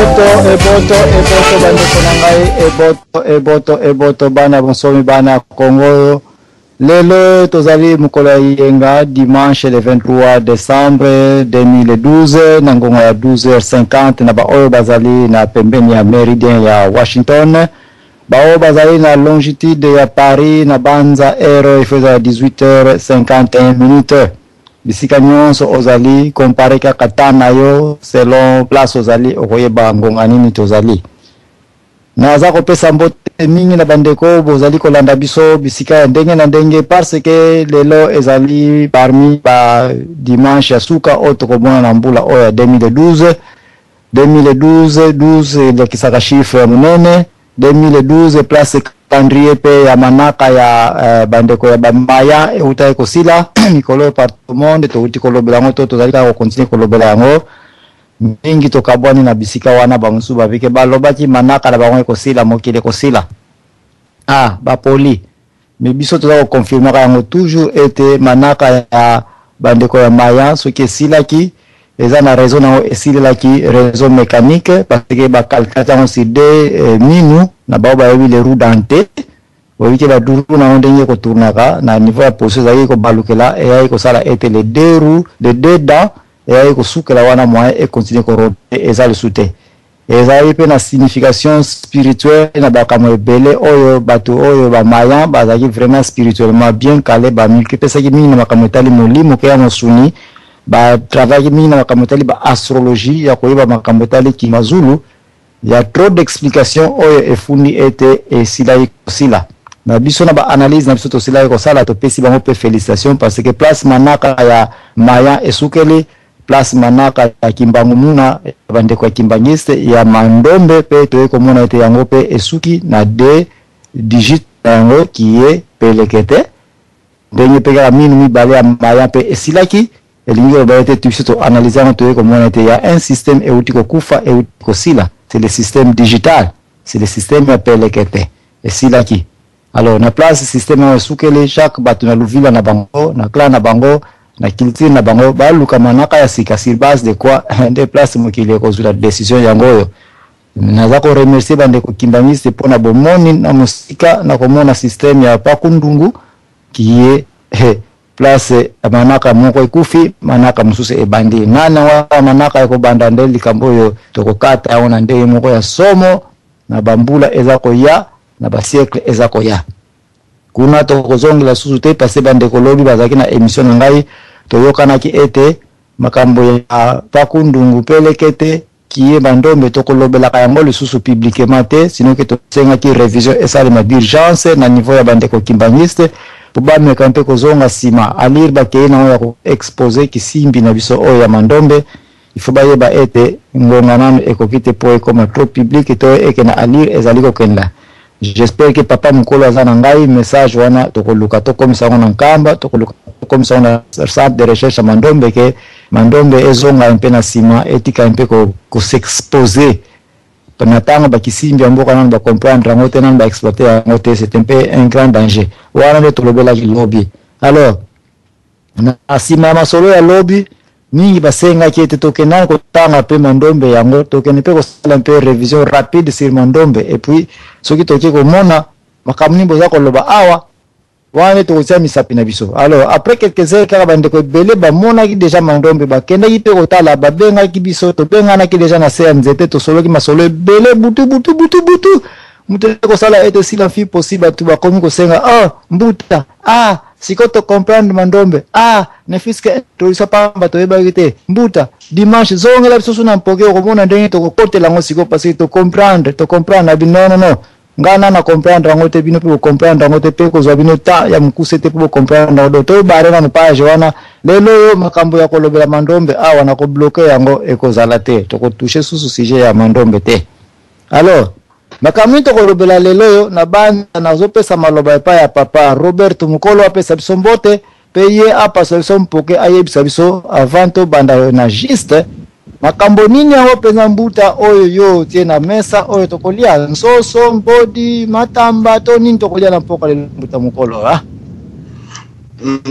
Eboto, eboto, eboto, bandeko na ngai, eboto, eboto, eboto, bana bonsomi, bana Congo. Lelo tozali mokolo ya yenga, dimanche le 23 décembre 2012, na ngonga ya 12h50 na baoyo bazali na pembeni ya méridien ya Washington, baoyo bazali na longitude ya Paris na banza heure ifo ezala 18h51 minutes. Bisika nyonso ozali, compare kaka temps na yo selon place ozali, okoyeba ngonga nini tozali. Naza kopesa mbote mingi na bandeko bozali kolanda biso bisika ya ndenge na ndenge, parce que lelo ezali parmi ba dimanche ya suka oyo tokomona na mbula oyo ya 2012. 2012, 12 elakisaka chiffre ya monene. 2012, place calendrier mpe ya manaka ya bandeko ya bamaya eutaki kosila mikolo oyo partout au monde. Touti kolobela yango to tozali kaka kocontinuer kolobela yango mingi. Tokabwani na bisika wana, bamosusu babike balobaki manaka na bango ekosila, mokili ekosila, ah, bapoli. Mais biso toza koconfirmaka yango toujours ete manaka ya bandeko ya maya, soki esilaki, eza na raison nango. Esilelaki raison mécanique, parce que bacalculaki yango sur deux minu na bao bayebi les roues dentées. Oyebi ke baroues nango ndenge ekotournaka na niveau ya position ezalaki kobalukela, eyaki kosala ete les deux roues, les deux dents eyaki kosukela wana, moyen econtinuer koroter eza lisusu te. Ezali mpe na signification spirituelle na bakambo ebele oyo bato oyo bamaya bazalaki vraiment spirituellement bien calé. Bamipesaki mingi na makambo etali molimo ke ya mosuni, batravaillaki mingi na makambo etali baastrologie, ya koyeba makambo etali kimazulu. Ya trop d'explication oyo efundi ete esilaki kosila. Na biso, na baanalyse na biso tosilaki kosala, topesi bango mpe félicitation, parce que place manaka ya maya esukeli, place manaka ya Kimbangu muna ya bandeko ya kimbangiste ya mandombe mpe toyei komona ete yango mpe esuki na deux digit na yango kiye peleke te, ndenge mpe kaka minu mibale ya maya mpe esilaki. Elingi koloba ete biso toanalyse yango, toyei komona ete ya un système euti kokufa, euti kosila, c'est le système digital, c'est le système ya peleke te esilaki. Alors, na place système oyo esukeli, chaque bato na luvila na bango, na clan na bango, na culture na bango, baluka manaka ya sika. Sur base de quoi nde place mokili ekozwila décision yango oyo? Naza koremercier bandeko kimbangiste mpona bomoni na mosika na komona système ya pakundungu kiye place manaka moko ekufi, manaka mosusu ebandi. Nani wana manaka ekobanda? Nde likambo oyo tokokata yango na ndenge moko ya somo na bambula eza koya, na basiècle eza koya. Kuna tokozongela susu te, parce bandeko lobi bazalaki na émission na ngai, toyokanaki ete makambo ya pakundungu peleke te kiye bandombe tokolobelaka yango lisusu publiquement te, sinon ke tosengaki révision esalema d'urgence na niveau ya bandeko kimbangiste po bameka mpe kozonga nsima alire bakei nango ya koexposer kisimbi na biso oyo ya mandombe. Il faut bayeba ete ngonga nano ekoki te mpo ekoma trop public to eke na alire ezali kokenda. J'espère que papa mokolo aza na ngai message wana. Tokoluka tokomisa yango na Nkamba, tokoluka tokomisa yango na centre de recherche ya mandombe, ke mandombe ezonga mpe na nsima, etika mpe kos'exposer na ntango bakisimbi ya mboka nano bacomprendre yango te, nano baexploiter yango te. C'est un peu un grand danger. Wana nde tolobelaki lobi. Alors, na nsima ya masolo ya lobi, mingi basengaki ete tokende kotanga mpe mandombe yango, tokende mpe kosala mpe révision rapide sur mandombe. Et puis soki tokoki komona makambo nini boza koloba awa wana, nde tokotia misapi na biso. Alors, après quelques heures kaka, bandeko ebele bamonaki déjà mandombe, bakendaki mpe kotala, babengaki biso, tobenganaki déjà na se ya nzete, tosoloki masolo ebele butu butu butu butu. Moto kosala ete s'il en fut possible, bato bakomi kosenga: "Oh mbuta, ah, sikoyo tocomprendre mandombe, ah, ne fût-ce que tolisa pamba, toyebaki te. Mbuta, dimanche zongela biso so na mpoke, okomona ndenge tokokotela yango sikoyo, parce que tocomprendre, tocomprendre." Na bino, non, non, ngai na na comprendre yango te, bino mpe bocomprendre yango te, mpe kozwa bino temps ya mokuse te mpo bocomprendre yango. Donc tobare nano page wana. Lelo oyo makambo ya kolobela mandombe awa na kobloquer yango ekozala te, tokotoucher susu sujet ya mandombe te. Alors, makambo nini tokolobela lelo oyo? Na banda nazopesa maloba epai ya papa Robert Mokolo, apesa biso mbote mpe ye apasa biso mpoke, ayebisa biso avant tobanda na juste makambo nini yango mpenza. Mbuta, oyo yo otie na mesa oyo, tokolia nsoso, mbodi, matamba to nini tokolia na mpoka lelo, mbuta mokolo, ah?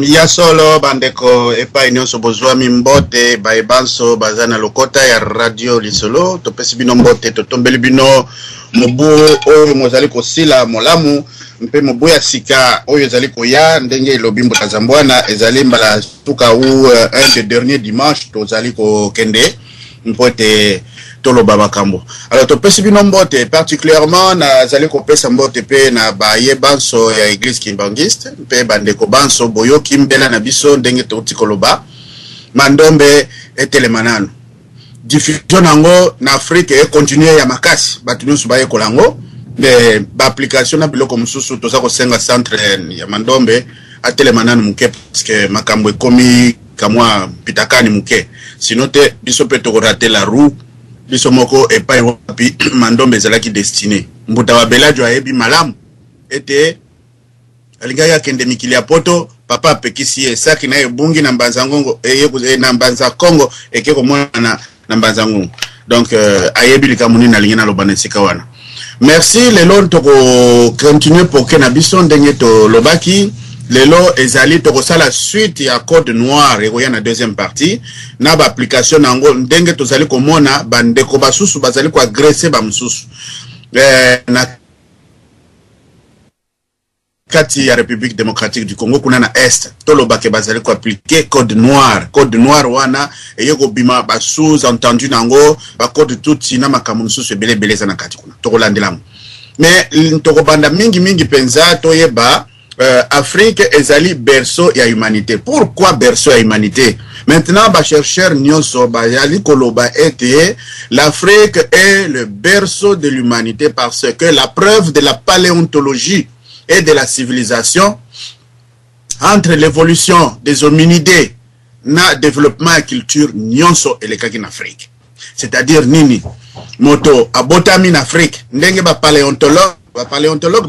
Ya solo, bandeko epai nyonso bozwami, mbote baye banso baza na lokota ya Radio Lisolo. Topesi bino mbote, totombeli bino mobu oyo mozali kosila molamu mpe mobu ya sika oyo ezali koya. Ndenge elobi Mbuta Zambwana, ezali mbala suka ou un de dernier dimanche tozali kokende mpo ete toloba makambo. Alors, topesi bino mbote, particulièrement nazali kopesa mbote mpe na baye banso ya Église Kimbanguiste mpe bandeko banso boyoki mbela na biso. Ndenge touti koloba, Mandombe etelema nanu, diffusion yango na Afrique econtinue ya makasi, bato nyonso bayekola yango, me baapplication na biloko mosusu. Toza kosenga centre ya Mandombe atelema nanu moke, parce que makambo ekomi kamwa pitakani moke, sinon te biso mpe tokorater la roue biso moko epai wapi Mandombe ezalaki destiné. Mbuta Wabelajo ayebi malamu ete alingaki akende mikili ya Poto, papa apekisi ye, saki na ye ebungi na Mbanza Ngongo, eye na Mbanza Kongo, eke komonana na Mbanza Ngongo. Donc ayebi likambo nini alingi naloba na esika wana. Merci. Lelo tokocontinue poke na biso ndenge tolobaki. Lelo ezali tokosala suite ya code noir, ekoya na deuxième partie na baapplication na yango, ndenge tozali komona bandeko basusu bazali koagresser bamosusu na kati ya République démocratique du Congo kuna na Est. Tolobake bazali koappliquer code noir. Code noir wana eye kobima basous-entendu na yango, bacode tutsi na makambo mosusu ebele ebele eza na kati kuna, tokolandela yango. Mais tokobanda mingimingi mpenza toyeba Afrique ezali berceau ya humanité. Pourquoi berceau ya humanité? Maintenant, bachercheur nyonso bazali koloba ete l'Afrique est le berceau de l'humanité parce que la preuve de la paléontologie et de la civilisation entre l'évolution des hominidés na développement ya culture nyonso elekaki na Afrique. C'est-à-dire nini? Moto abotami na Afrique. Ndenge bapaléontologue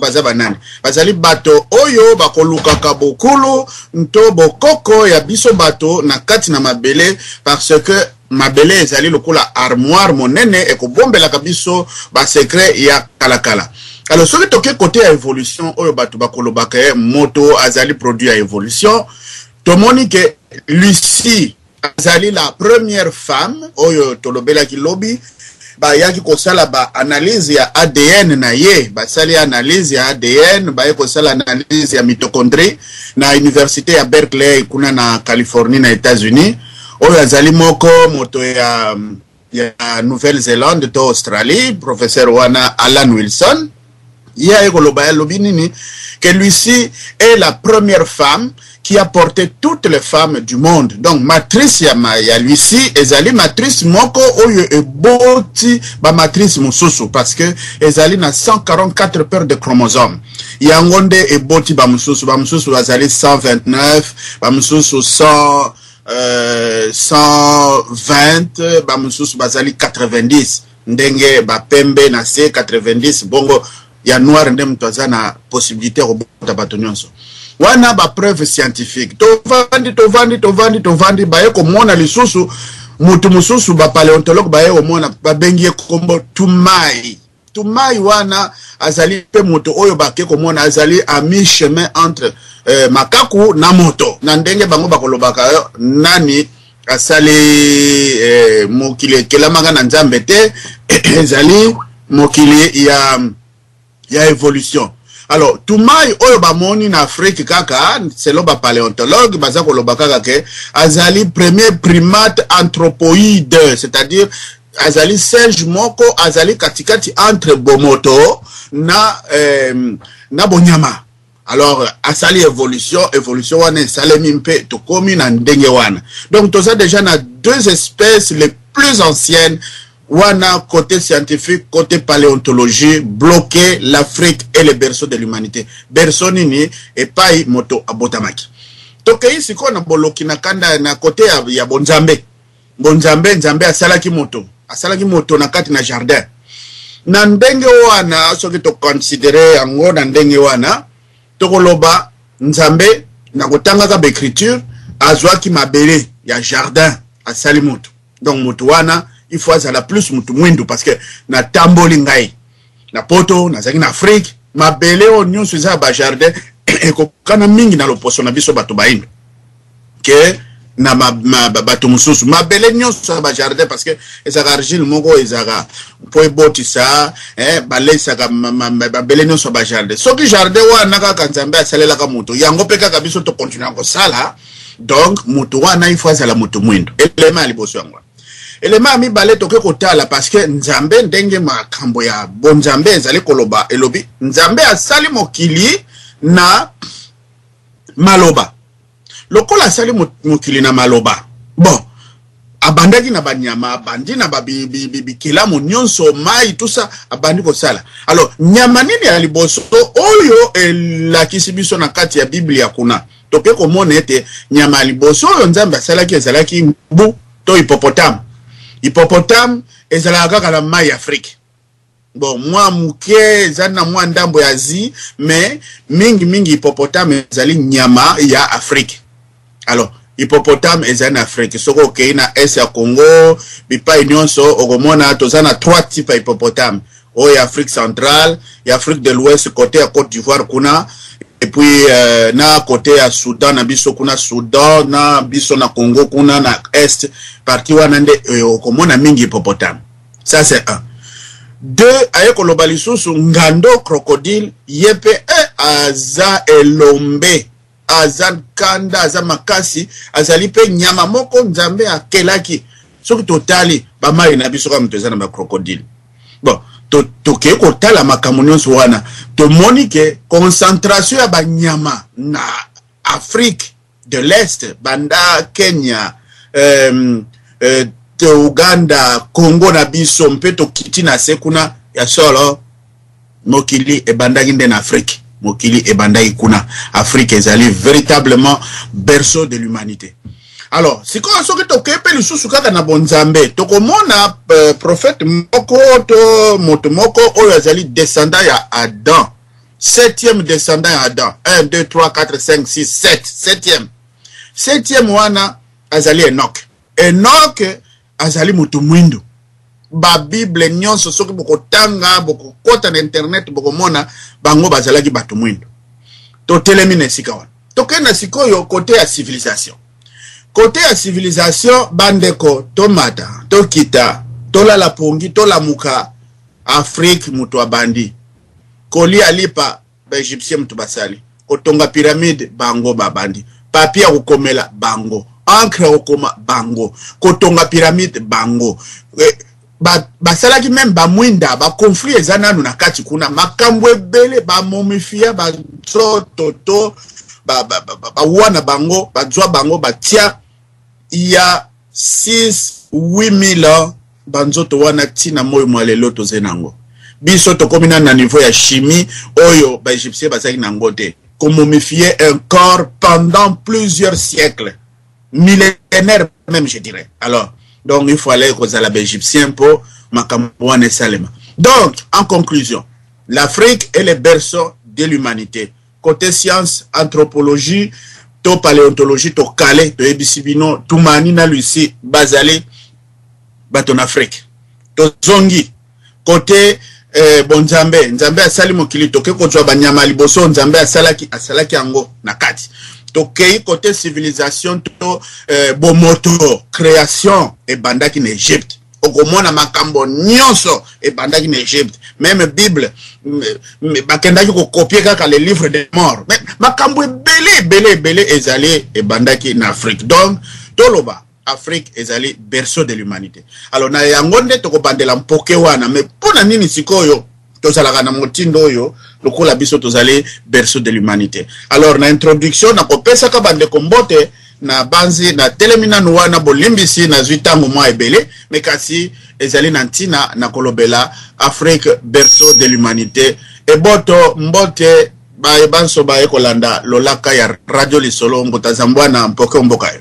baza banani? Bazali bato oyo bakolukaka bokulu nto bokoko ya biso bato na kati na mabele, parce que mabele ezali lokola armoire monene ekobombelaka biso basecret ya kalakala. Alors, soki toke côté ya évolution oyo bato bakolobaka ye moto azali produit ya évolution, tomoni ke Lucie azali la première femme oyo tolobelaki lobi. Bayaki kosala baanalyse ya ADN na ye, basali analyse ya ADN, baye kosala analyse ya mitochondrie na université ya Berkeley kuna na Californie na États-Unis. Oyo azali moko moto ya Nouvelle-Zélande to Australie, professeur wana Alan Wilson, ye aye koloba, alobi nini? Que Lucie est la première femme qui a porté toutes les femmes du monde. Donc matrice ya Lucie ezali matrice moko oyo eboti bamatrice mosusu, parce que ezali na 144 paires de chromosomes. Yango nde eboti bamosusu. Bamosusu bazali 129, bamosusu 100, 120, bamosusu bazali 90. Ndenge bapembe na se 90, bongo ya noir nde moto aza na possibilité ya kobota bato nyonso wana. Bapreuve scientifique, tovandi, tovandi, tovandi, tovandi, baye komona lisusu mutu mosusu, bapaléontologue baye komona, babengi ye kombo Tumai. Tumai wana azali mpe moto oyo bake komona azali à mi chemin entre makaku na moto. Na ndenge bango bakolobaka, nani asali mokili ekelamaka na Nzambe te, ezali mokili ya évolution. Alors, Tumai oyo bamoni na Afrique kaka, selon bapaléontologue, baza koloba kaka ke azali premier primate anthropoïde, c'est-à-dire azali singe moko azali katikati entre bomoto na bonyama. Alors asali évolution, évolution wana esalemi mpe tokomi na ndenge wana. Donc toza déjà na deux espèces les plus anciennes wana, côté scientifique, côté paléontologie, bloqué l'Afrique est le berceau de l'humanité. Berceau nini? Epai moto abotamaki. Tokei sikoyo na boloki na kanda na côté ya bonzambe. Bonzambe, Nzambe asalaki moto, asalaki moto na kati na jardin. Na ndenge wana, soki toconsidérer yango na ndenge wana, tokoloba Nzambe na kotangaka baécriture azwaki mabele ya jardin, asali moto. Donc moto wana, il faut azala plus motu mwindu, parce que natamboli ngai na Poto, nazalaki na Afrique, mabele oyo nyonso eza ya bajardin. Ekokana mingi na loposo na biso bato baindo ke na bato mosusu. Mabele nyonso ya bajardin, parce que ezalaka argile moko ezalaka mpo ebotisa, baleisaka mabele nyonso ya bajardin. Soki jardin wana kaka Nzambe asalelaka moto yango, mpe kaka biso tokontinue kosala. Donc moto wana, il faut azala moto mwindo. Elema ya liboso yango wana. Elema ya mibale, toke kotala, parce que Nzambe, ndenge makambo ya bonzambe ezali koloba, elobi Nzambe asali mokili na maloba. Lokola asali mokili na maloba, bon, abandaki na banyama, abandi na bikelamu nyonso, mai, tout ça, abandi kosala. Alors, nyama nini ya liboso oyo elakisi biso na kati ya Biblia? Kuna toke komona ete nyama ya liboso oyo Nzambe asalaki ezalaki mbu to hippopotame. Hippopotame ezalaka kaka na mai ya Afrique. Bon, mwa moke eza na mwa ndambo ya Asie, mais mingimingi hippopotame ezali nyama ya Afrique. Alors, hippopotame ezali na Afrique. Soki okei na est ya Congo, bipai nyonso, okomona toza na trois types ya hippopotame: oyo ya Afrique centrale, ya Afrique de l'Ouest, côté ya Côte d'Ivoire kuna, et puis na côté ya Soudan na biso kuna, Soudan na biso na Congo kuna na est, partie wana nde okomona mingi hippopotame. Ça, c'est un. Deux, aye koloba lisusu ngando, crocodile. Ye mpe aza elombe, aza kanda, aza makasi, azali mpe nyama moko Nzambe akelaki. Soki totali bamai na biso kaka, moto eza na bacrocodile. Bon, tokei kotala makambo nyonso wana, tomoni ke concentration ya banyama na Afrique de l'Est, banda Kenya, Uganda, Congo na biso, mpe tokiti na se kuna, ya solo mokili ebandaki nde na Afrique. Mokili ebandaki kuna. Afrique ezali véritablement berceau de l'humanité. Alors, sikoyo, soki tokei mpe lisusu kaka na bonzambe, tokomona prophète moko to moto moko oyo azali descendant ya Adam, septième descendant ya Adam: 1, 2, 3, 4, 5, 6, 7, septième. Septième wana azali Enoch. Enoch azali moto mwindu. Babible nyonso, soki bokotanga, bokokɔta na internet, bokomona bango bazalaki bato mwindu. Totelemi na esika wana. Tokende sikoyo côté ya civilisation. Côté ya civilisation, bandeko, tomata, tokita, tolala pongi, tolamuka, Afrique moto abandi kolia lipa. Baégyptien moto basali kotonga pyramide, bango babandi papier ya kokomela, bango encre ya kokoma, bango kotonga pyramide, bango basalaki même bamwinda. Baconflit eza nanu na kati kuna, makambo ebele, bamomifia banzoto to bawana bango, bazwa bango, batia ya 6 8000 ans banzoto wana. Ntina moi mwa lelo toze nango, biso tokomi nanu na niveau ya chimie oyo baégyptien bazalaki nango te, komomifier un corps pendant plusieurs siècles, millénaires même, je dirais. Alors, donc il faut aller kozala baégyptien mpo makambo wana esalema. Donc, en conclusion, l'Afrique est le berceau de l'humanité. Côté science, anthropologie to paléontologie, tokale toyebisi bino Tumani na Lucy bazali bato na Afrique. Tozongi côté bonzambe. Nzambe asali mokili, toke kozwa banyama liboso Nzambe asalaki, asalaki yango na kati. Tokei côté civilisation to bomoto, création ebandaki na Egypte. Okomona makambo nyonso ebandaki na Egypte. Même Bible bakendaki kocopier kaka le livre de mort. Mais makambo ebele ebele ebele ezali ebandaki na Afrique. Donc toloba Afrique ezali berceau de l'humanité. Alors, na yango nde tokobandela mpoke wana. Mais mpo na nini sikoyo tozalaka na motindo oyo, lokola biso tozali berceau de l'humanité? Alors, na introduction, nakopesaka bandeko mbote na banzi na telemi nanu wana. Bolimbisi, nazwi ntango mwa ebele, mais kasi ezali na ntina na kolobela Afrique, berceau de l'humanité. Eboto, mbote baye banso baye kolanda lolaka ya Radio Lisolo. Mbota zambwana mpoke mboka yo.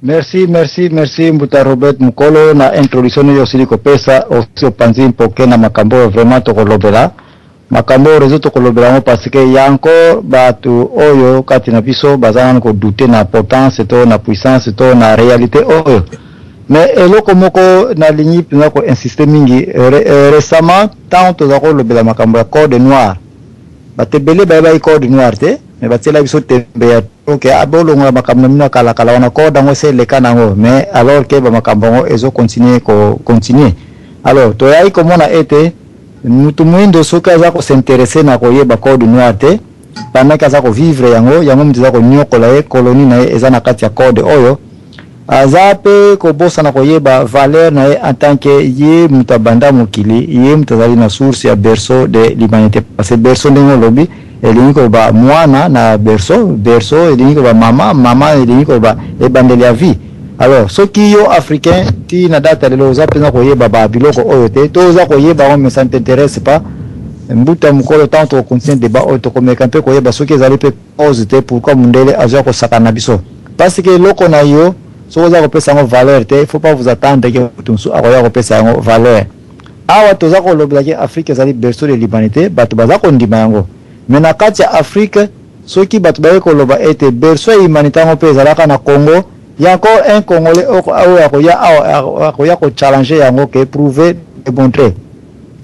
Merci, merci, merci Mbuta Robert Mukolo na introduction oyo osili kopesa, osi opanzi mpoke na makambo oyo vraiment tokolobela. Makambo oyo reseau tokolobela yango parce que ya encore bato oyo kati na biso baza nanu kodouter na importance to na puissance to na réalité oyo. Mais eloko moko nalingi mpenza koinsister mingi récemment, ntango toza kolobela makambo ya code noir, bato ebele bayebaki code noir te, mais batiela biso tembe ya ok, abolongola makambo na bino ya kalakala wana, code yango ese eleka nango, mais alors ke bamakambo yango ezocontinue kocontinue. Alors toyaki komona ete mutu mwindo soki aza kos'intéresser na koyeba code noir te, pendant ke aza kovivre yango, yango mutu eza konyokola ye, colonie na ye eza na kati ya code oyo, aza mpe kobosana koyeba valeur na ye en tant que ye moto abanda mokili, ye moto azali na source ya berceau de l'humanité. Parce que berceau, ndenge olobi, elingi koloba mwana na berceau, berceau elingi koloba mama, mama elingi koloba ebandeli ya vie. Alors soki yo Africain ti na date ya lelo oza mpenza koyeba babiloko oyo te, to oza koyeba yango mais ça ne t'intéresse pas, Mbuta Mokolo, ntango tokocontinue débat oyo, tokomeka mpe koyeba soki ezali mpe cause te pourquoi mundele azwa kosakana na biso. Parce que eloko na yo, soki oza kopesa yango valeur te, il faut pas vous attendre ke moto mosusu akoya kopesa yango valeur. Awa toza kolobelaki Afrique ezali berceau de l'humanité, bato baza kondima yango, mais na kati ya Afrique, soki bato baye koloba ete berceau ya humanité yango mpe ezalaka na Congo, ya encore un Congolais oyo akoya awa, akoya kochallenger yango ke prouver, démontrer.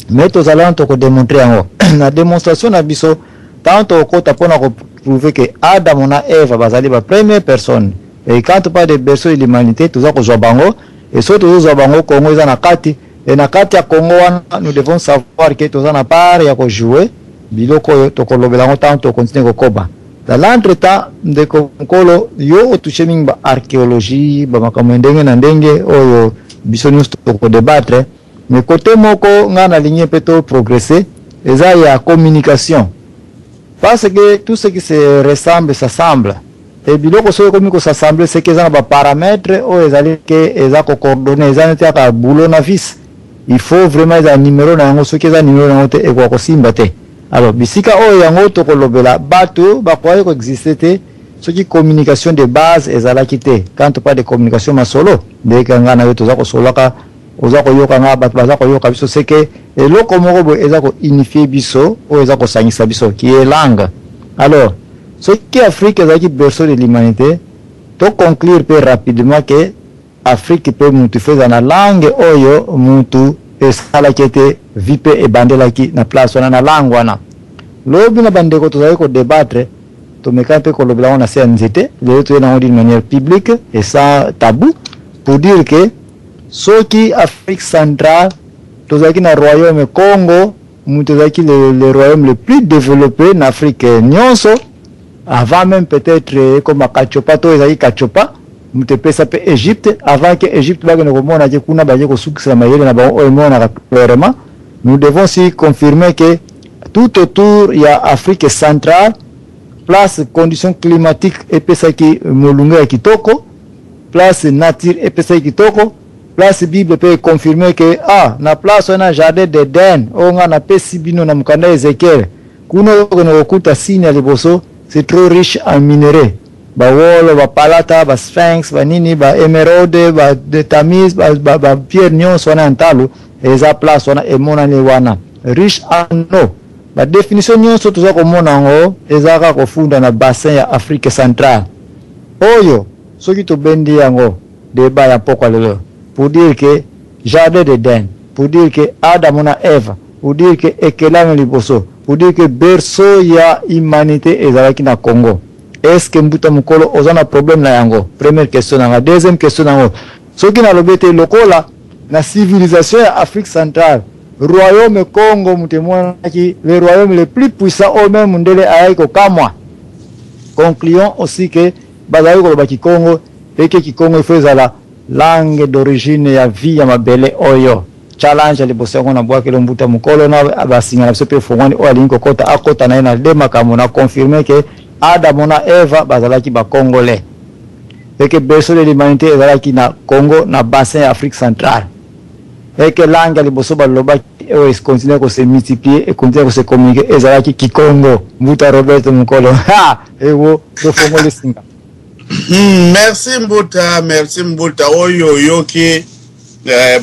Mais tozala wana, tokodémontrer yango na démonstration na biso ntango tokokota mpona koprouver ke Adamu na Eva bazali bapremière personne. Et quand on parle de berceau de l'humanité, toza kozwa bango, et soki tozozwa bango, Congo eza na kati. E na kati ya Congo wana, nous devons savoir ke toza na part ya kojouer. Biloko oyo tokolobela yango ntango tokontinue kokoba. Dans l'entretemps, ndeko Nkolo, yo otouche mingi baarchéologie, bamakambo ya ndenge na ndenge oyo biso nyonso tokodébattre, mais côté moko ngai nalingi mpe to progresser eza ya communication, parce que tout ce qui se ressemble s'assemble. E biloko soki ekomi kos'assembler, seke eza na baparamètre oyo ezali ke eza kocoordonner, eza neti kaka boulon na vis, il faut vraiment eza numéro na yango. Soki eza numéro na yango te, ekoka kosimba te. Alors bisika oyo yango tokolobela, bato bakoki koexiste te soki communication de base ezalaki te. Quand on parle de communication, masolo, ndenge ngai na yo toza kosolaka, oza koyoka nga, bato baza koyoka biso, seke eloko moko boye eza kounifier biso, oyo eza kosangisa biso, qui est langue. Alors soki Afrique ezalaki berceau de l'humanité, toconclure mpe rapidement ke Afrique mpe mutu fo eza na langue oyo mutu esalaki ete vie mpe ebandelaki na place wana, na langue wana. Lobi na bandeko tozalaki kodébattre, tomekaki mpe kolobela yango na se ya nzete. Lelo toye nango d'une manière publique et sans tabou pour dire que soki Afrique centrale tozalaki na royaume Congo, mutu ezalaki le royaume le plus développé na Afrique nyonso, avant même peut-être ekoma Katiopa to ezalaki Katiopa, moto epesa mpe Égypte, avant ke Égypte bakende komona ke kuna baye kosukisela mayele na bango oyo emonaka clairement. Nous devons aussi confirmer que tout autour ya Afrique centrale, place condition climatique epesaki molunge ya kitoko, place nature epesaki kitoko, place Bible mpe econfirme ke ah, na place wana jardin d'Eden oyo nga napesi bino na mokanda Ezekiel, kuna okende kokuta signe ya liboso, c'est trop riche en minerais, bawolo, bapalata, basphinx, banini, baémeraude, batamise, bapierre nyonso wana ya ntalo eza place wana, emonani wana riche en eau. Badéfinition nyonso toza komona yango eza kaka kofunda na bassin ya Afrique centrale oyo. Soki tobendi yango débat ya pokwa lelo pour dire que jardin d'Eden, pour dire que Adamu na Eva, pour dire que ekelami liboso, pour dire que berceau ya humanité ezalaki na Congo, est ce que Mbuta Mokolo oza na problème na yango? Première question nanga. Deuxième question nango, soki nalobi ete lokola na civilisation ya Afrique centrale, royaume Congo moto emonaki le royaume le plus puissant oyo même mundele ayaki kokamwa, concluons aussi que bazalaki koloba kikongo, eke kikongo ifo ezala langue d'origine ya vie ya mabele oyo. Challenge ya liboso yango na bwakelo Mbuta Mokolo na basinga na biso mpe efongwani, oyo alingi kokɔta akɔta na ye na de makambo na confirme ke Adamu na Eva bazalaki Bacongolais, eke berceau de l'humanité ezalaki na Congo, na bassin ya Afrique centrale, eke langue ya liboso balobaki oyo ekontinue kose multiplier, ekontinue kose communiquer, ezalaki kikongo. Mbuta Robert Mokolo, ha, ewo tofongoli singa. Merci Mbuta, merci Mbuta. Oyo oyoki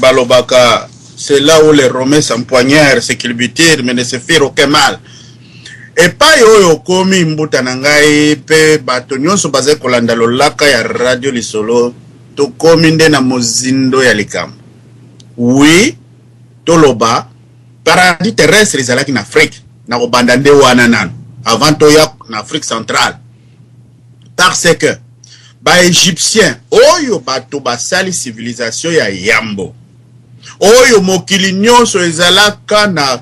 balobaka c'est là où les Romains s'empoignèrent, se culbutirent, mais ne se firent aucun mal. Epai oyo okomi mbuta na ngai mpe bato nyonso bazali kolanda lolaka ya radio lisolo, tokomi nde na mozindo ya likambo. Oui, toloba paradis terrestre ezalaki na Afrique, na kobanda nde wana nano avant toya na Afrique centrale, parce que baégyptien oyo bato basali civilisation ya yambo oyo mokili nyonso ezalaka na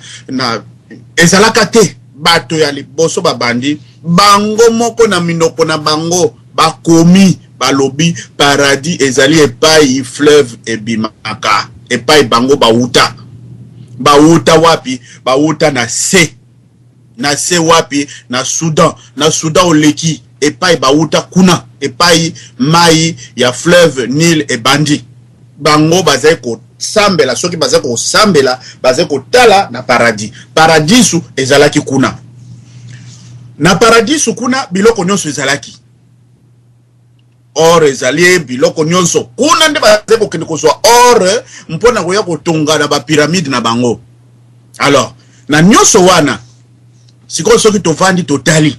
ezalaka te. Bato ya liboso babandi bango moko na minoko na bango bakomi, balobi paradis ezali epai fleuve ebimaka, epai bango bauta. Bauta wapi? Bauta na se, na se wapi? Na Soudan. Na Soudan oleki epai bauta kuna, epai mai ya fleuve Nil ebandi. Bango bazali kosambela, soki bazali kosambela, bazali kotala na paradis. Paradisu ezalaki kuna. Na paradisu kuna biloko nyonso ezalaki, or ezali, biloko nyonso kuna. Nde bazali kokende kozwa or mpona koya kotonga na bapyramide na bango. Alors na nyonso wana, sikoyo soki tovandi totali,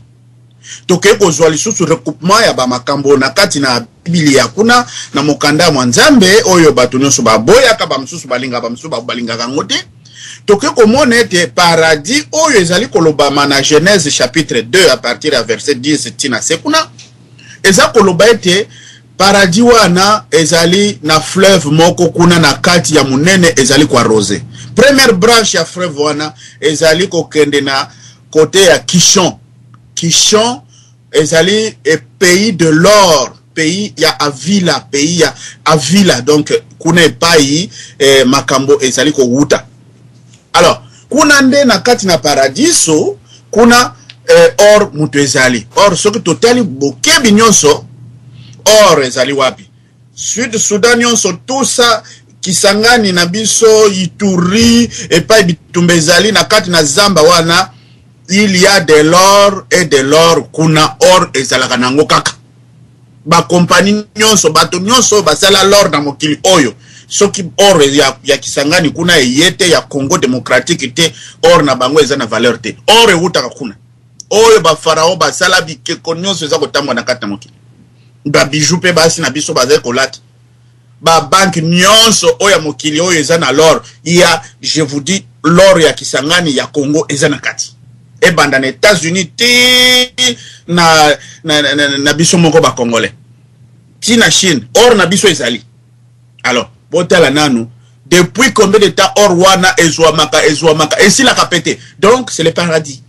tokei kozwa lisusu recoupement ya bamakambo na kati na Biblia kuna na mokanda ya mwa Nzambe oyo bato nyonso baboyaka, bamosusu balingaka, bamosusu balingaka yango te. Tokoki komona ete paradis oyo ezali kolobama na Genèse chapitre 2 à partir ya verset 10 ntina se kuna, eza koloba ete paradis wana ezali na fleuve moko kuna na kati ya monene ezali koarroser. Première branche ya fleuve wana ezali kokende na côté ya Kishon. Kishon ezali e pays de l'or, pays ya Avila, pays ya Avila. Donc kuna epai makambo ezali kowuta. Alors kuna nde na kati na paradiso kuna or moto ezali or. Soki totali bokebi nyonso, or ezali wapi? Sud Soudan nyonso, tout ça, Kisangani na biso, Ituri, epai bitumba ezali na kati na zamba wana, il y a de l'or et de l'or kuna. Or ezalaka nango kaka. Bakompani nyonso, bato nyonso oyo basala l'or na mokili oyo, soki or ya Kisangani kuna eye te, ya Congo démocratique te, or na bango eza na valeur te. Or ewutaka kuna. Oyo bafarao basala bikeko nyonso eza kotambola na kati na mokili, babijoux mpe basi na biso bazali kolata, babanke nyonso oyo ya mokili oyo eza na l'or ya, je vous dis, l'or ya Kisangani, ya Congo eza na kati, ebanda na États-Unis ti na biso moko bacongolais, ti na Chine, or na biso ezali. Alors botala nanu depuis combien de temps or wana ezwamaka, ezwamaka, esilaka pe te. Donc c'est le paradis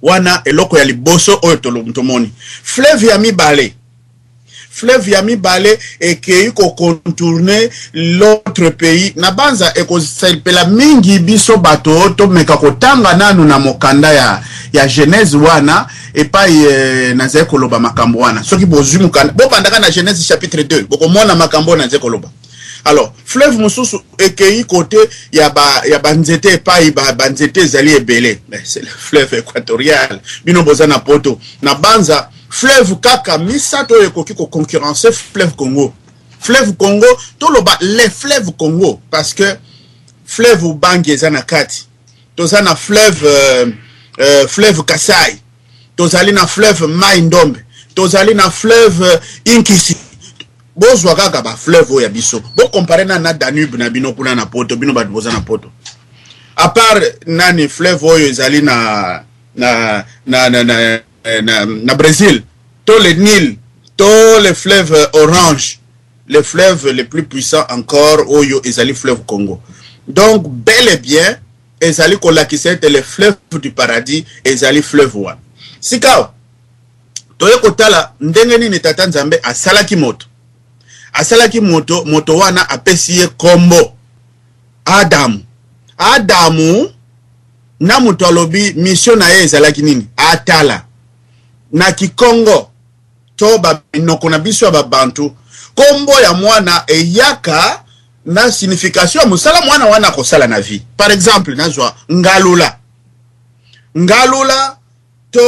wana, eloko ya liboso oyo tomoni. Fleuve ya mibale, fleuve ya mibale ekei kocontourner l'autre pays. Na banza ekosepela mingi biso bato tomeka kotanga nanu na mokanda ya Genèse wana epai nazali koloba makambo wana. Soki bozwi mokanda, bobandaka na Genèse chapitre 2, bokomona makambo oyo nazali koloba. Alors fleuve mosusu ekei côté ya banzete, epai banzete ezali ebele. C'est le fleuve équatorial. Bino boza na Poto, na banza fleuve kaka misato oyo ekoki koconcurrencer fleuve Congo. Fleuve Congo, toloba les fleuves Congo, parce que fleuve Ubangi eza na kati, toza na fleuve Kasai, tozali na fleuve Mai Ndombe, tozali na fleuve Inkisi. Bozwa kaka bafleuve oyo ya biso, bocomparer na Danube na bino kuna na Poto. Bino bato boza na Poto, à part nani, fleuve oyo ezali na Brésil, to le Nil, to le fleuve Orange, le fleuve le plus puissant encore oyo ezali fleuve Congo. Donc bel et bien ezali kolakisa ete le fleuve du paradis ezali fleuve wana. Sika toye kotala ndenge nini Tata Nzambe asalaki moto. Asalaki moto, moto wana apesi ye kombo Adamu. Adamu na moto alobi mission na ye ezalaki nini? Atala na Kikongo to baminoko na biso ya babantu, kombo ya mwana eyaka na signification ya mosala mwana wana akosala na vie. Par exemple, nazwa Ngalula, Ngalula to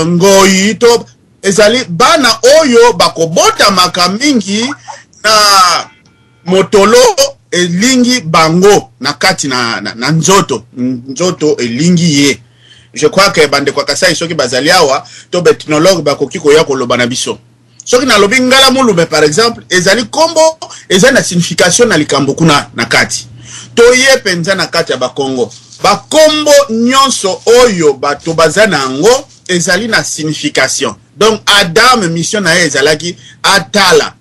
Ngoi to Ezali bana oyo bakobotamaka mingi na motolo elingi bango na kati na nzoto, nzoto elingi ye. Je crois que bandeko ya Kasai, soki bazali awa, to baethnologue, bakoki koya koloba na biso. Soki nalobi Ngala Mulume par exemple, ezali nkombo, ezali na signification na likambo kuna na kati. Toye mpenza na kati ya Bakongo, bakombo nyonso oyo bato baza na yango ezali na signification. Donc Adam, mission na ye ezalaki atala,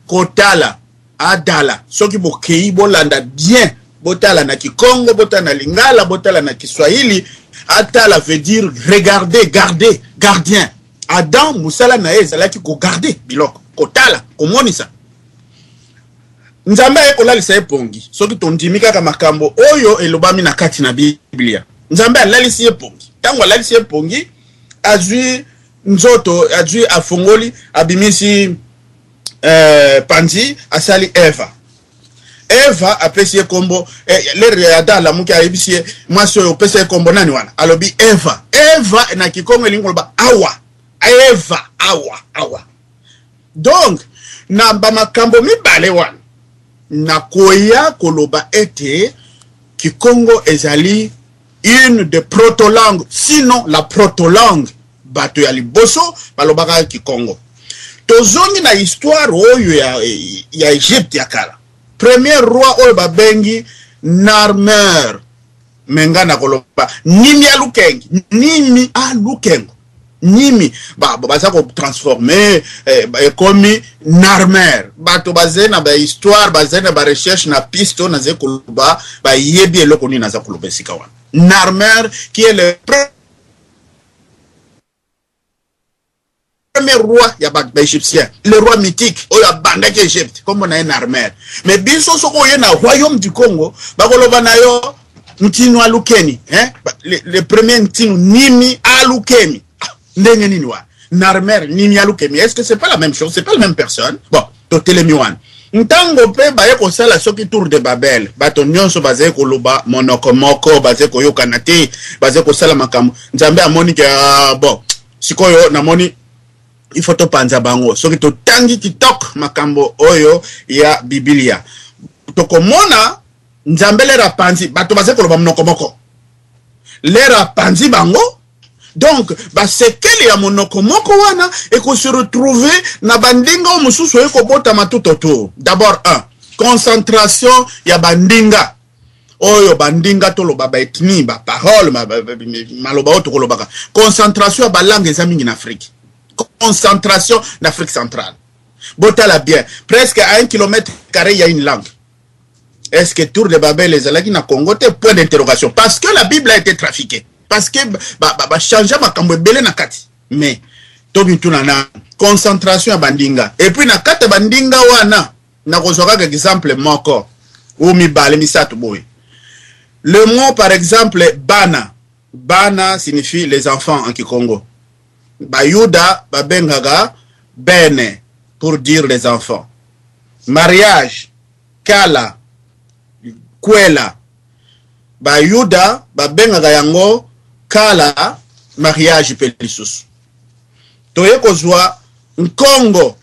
kotala, adala. Soki bokei bolanda bien, botala na Kikongo, botala na Lingala, botala na Kiswahili, atala veut dire regarder, garder, gardien. Adam, mosala na ye ezalaki kogarder biloko, kotala, komonisa. Nzambe aye kolalisa ye pongi. Soki tondimi kaka makambo oyo elobami na kati na Biblia, Nzambe alalisi ye pongi. Ntango alalisi ye pongi, azwi nzoto, azwi, afongoli, abimisi panzi, asali Eva. Eva apesi ye kombo. L'heure Adam alamuki, ayebisi ye: "Mwasi oyo opesa ye kombo nani wana?" Alobi: "Eva." Eva na Kikongo elingi koloba awa. Eva, awa, awa. Donc na bamakambo mibale wana, nakoya koloba ete Kikongo ezali une de protolangue, sinon la protolangue. Bato ya liboso balobaka Kikongo. Tozongi na histoire oyo ya Egypte ya kala. Premier roi oyo babengi Narmer, me nga na koloba Nimi Alukengi, Nimi Alukengo, Nimi baza kotransformer ekomi Narmer. Bato bazali na bahistoire, bazali na barecherche na piste oyo nazali koloba, bayebi eloko nini naza koloba esika wana. Narmer, qui est le premier roi ya baégyptien, le roi mythique oyo abandaki Egypte, kombo na ye Narmer. Mais biso, soki oye na royaume du Congo, bakoloba na yo Ntinu Alukeni, hein? Le premier Ntinu, Nimi Alukemi. Ah, ndenge nini wana? Narmer, Nimi Alukemi, est ce que c'est pas la même chose? C'est pas la même personne? Bon, totelemi wana. Ntango mpe baye kosala soki tour de Babel, bato nyonso bazali koloba monoko moko, bazali koyokana te, bazali kosala makambo. Nzambe amoni ke bon, sikoyo namoni il faut topanza bango. Soki totangi kitoko makambo oyo ya Bibilia, tokomona Nzambe l'heure apanzi bato, bazali koloba monoko moko. L'heure apanzi bango, donc basekele ya monoko moko wana ekose retrouver na bandinga oyo mosusu oyo kobotama tout autour. D'abord, un, concentration ya bandinga oyo, bandinga toloba baethnie, baparole, maloba oyo tokolobaka. Concentration ya balangue eza mingi na Afrique, concentration na Afrique centrale. Botala bien, presque à 1 kilomètre carré, il y a une langue. Est-ce que tour de Babel ezalaki na Congo te? Point d'interrogation. Parce que la Bible a été trafiquée, parce que bachange makambo ebele na kati. Mais tomituna na concentration ya bandinga, et puis na kati ya bandinga wana, nakozwa kaka exemple moko ou mibale, misato boye. Le mot par exemple bana, bana signifie les enfants en Kikongo. Bayuda babengaka bene pour dire les enfants. Mariage, kala, kwela, Bayuda babengaka yango kala, mariage mpe lisusu. Toye kozwa Nkongo,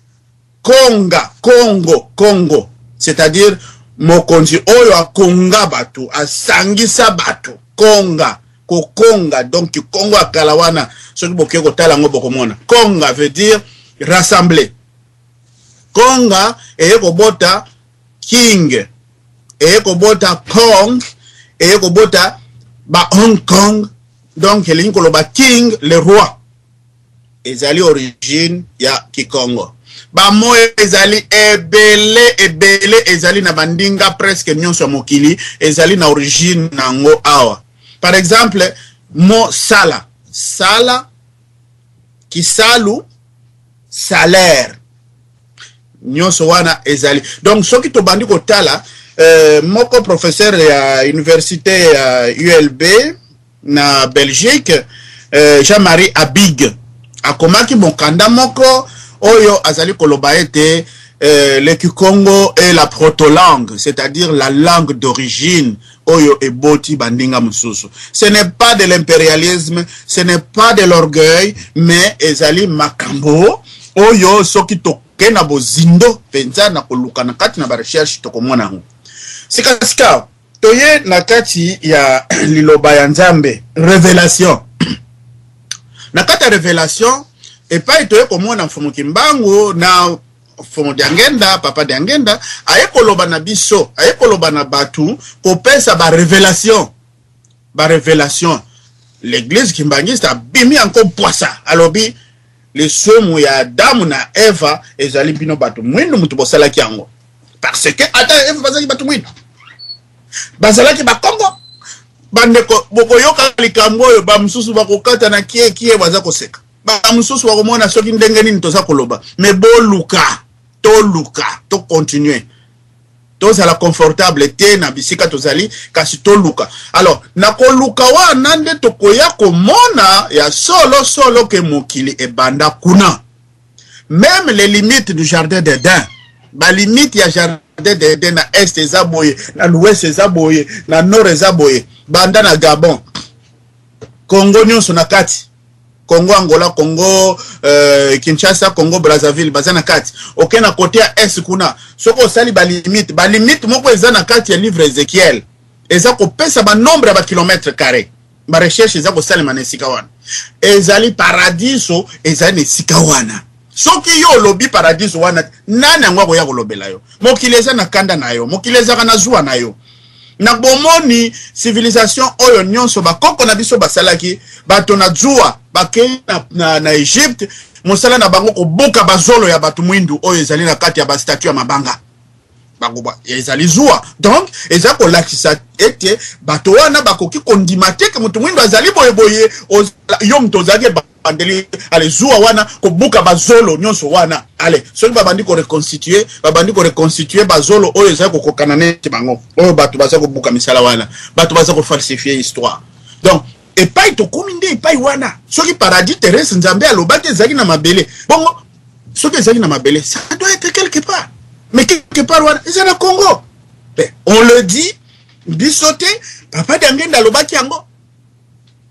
konga, Kongo, Kongo, c'est-à-dire mokonzi oyo akonga bato, asangisa bato, konga, kokonga. Donc Kongo ya kala wana, soki boke kotala yango, bokomona konga veut dire rassembler. Konga eye kobota king, eye kobota kong, eye kobota ba Hong Kong. Donc elingi koloba king, le roi. Ezali origine ya Kikongo. Bamo ezali ebele ebele, ezali na bandinga presque nyonso ya mokili, ezali na origine nango awa. Par exemple mo sala, sala, kisalu, salaire, nyonso wana ezali. Donc soki tobandi kotala, moko professeur ya université ya ULB na Belgique, Jean-Marie Abig, akomaki mokanda moko oyo azali koloba ete Le Kikongo est la proto-langue, c'est-à-dire la langue d'origine oyo eboti bandinga mosusu. Ce n'est pas de l'impérialisme, ce n'est pas de l'orgueil, mais ezali makambo oyo soki toke na bozindo mpenza na koluka na kati na barecherche, tokomona yango. Sikasika toye na kati ya liloba ya Nzambe, révélation. Na kati ya révélation, epai toye komona Mfumu Kimbangu na Mfumu Diangenda, Papa Diangenda, aye koloba na biso, aye koloba na bato, kopesa barévélation. Barévélation, l'église kimbangiste abimi yango pwasa, alobi lisumu ya Adamu na Eva ezali bino bato mwindu mutu bosalaki yango, parce que ata Eva bazalaki bato mwindu, bazalaki Bakongo. Bandeko, bokoyoka likambo oyo, bamosusu bakokata na kiekie, baza koseka, bamosusu bakomona soki ndenge nini toza koloba. Me boluka, toluka, tocontinue, tozala confortable te na bisika tozali, kasi toluka. Alors na koluka wana nde tokoya komona ya solo solo ke mokili ebanda kuna. Même les limites du jardin d'Eden, balimite ya jardin d'Eden, na est eza boye, na l'ouest eza boye, na nord eza boye, banda na Gabon, Congo nyonso na kati, Congo, Angola, Congo Kinshasa, Congo Brazzaville baza na kati. Oke na côté ya est kuna, soki osali balimite, balimite moko eza na kati ya livre Ezekiel, eza kopesa banombre ya bakilomètre carré. Barecherche eza kosalema na esika wana. Ezali paradiso, ezali na esika wana. Soki yo olobi paradiso wana, nani yango akoya kolobela yo? Mokili eza na kanda na yo, mokili ezaka na zuwa na yo. Na bomoni civilisation oyo nyonso bakoko na biso basalaki, bato na zuwa bakei na Egypte, mosala na bango kobuka bazolo ya bato mwindu oyo ezali na kati ya bastatue ya mabanga. Bango ezali zuwa. Donc eza kolakisa ete bato wana bakoki kondima te ke moto mwindu azali boyeboye. Yo moto ozalaki ebandeli, ale zuwa wana kobuka bazolo nyonso wana. Ale soki babandi koreconstituer, babandi koreconstituer bazolo oyo ezali kokokana neti bango oyo bato baza kobuka misala wana, bato baza kofalsifier histoire. Donc epai tokomi nde epai wana. Soki paradis terrestre Nzambe alobaki ezalaki na mabele, bongo soki ezalaki na mabele, ça doit être quelque part. Mais quelque part wana eza na Congo. On le dit, biso te, Papa Diangenda alobaki yango.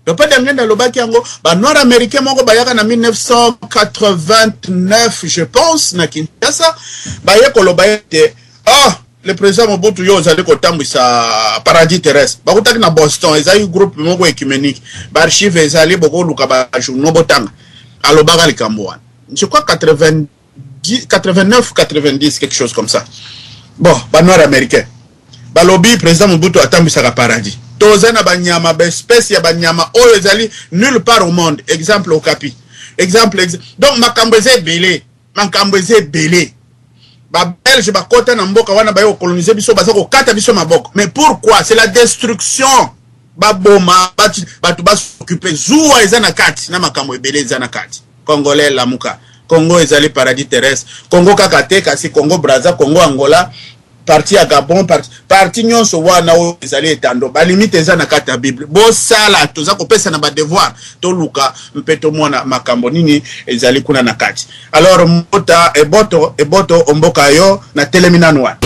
Papa Diangenda alobaki yango. Banoir américain moko bayaka na 1989, je pense, na Kinshasa, baye koloba ete: "Ah, le président Mobutu, yo ozali kotambwisa paradis terrestre." Bakutaki na Boston, ezali groupe moko écuménique. Baarchive ezali, bokoluka bajournaux, botanga. Alobaka likambo wana, je crois 90, 89, 90, quelque chose comme ça. Bon, banoir américain balobi président Mobutu atambwisaka paradis. Toza na banyama, baespèce ya banyama oyo ezali nulle part au monde, exemple okapi, exemple, donc makambo eza ebele, makambo eza ebele. Babelge bakɔta na mboka wana, baye kocoloniser biso, baza kokata biso maboko. Mais pourquoi? C'est la destruction. Baboma bato, bas'occuper, zuwa eza na kati na makambo ebele eza na kati. Congolais, lamuka! Congo ezali paradis terrestre. Congo kaka te, kasi Congo Braza, Congo, Angola, partie ya Gabon, partie nyonso wana oyo ezali etando. Balimite eza na kati ya Bible. Bosala, toza kopesa na badevoir, toluka mpe tomona makambo nini ezali kuna na kati. Alors mbota eboto eboto omboka yo na telemi nanu wana.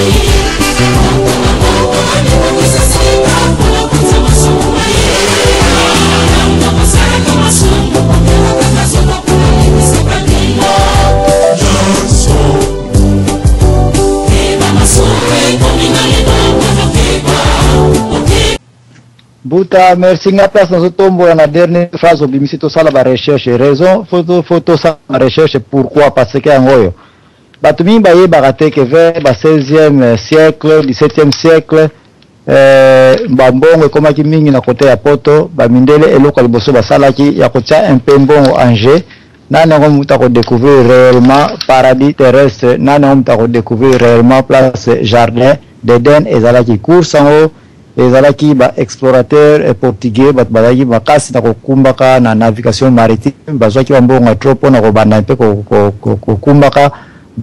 Buta, merci. Nga place nazotombola na dernière phrase obimisi: tosala barecherche. Raison faut tosala barecherche, pourquoi? Parce que yango oyo bato mingi bayebaka te ke vers ba 16e siècle, 17e siècle, bambongo ekomaki mingi na côté ya Poto. Bamindele, eloko ya liboso basalaki ya kotia un peu mbongo en jeu: nani yango moto akodécouvrir réellement paradis terrestre? Nani yango moto akodécouvrir réellement place jardin d'Eden ezalaki? Course yango ezalaki baexplorateur portugais. Bato bazalaki makasi na kokumbaka na navigation maritime, bazwaki bambongo ya trop mpona kobanda mpe kokumbaka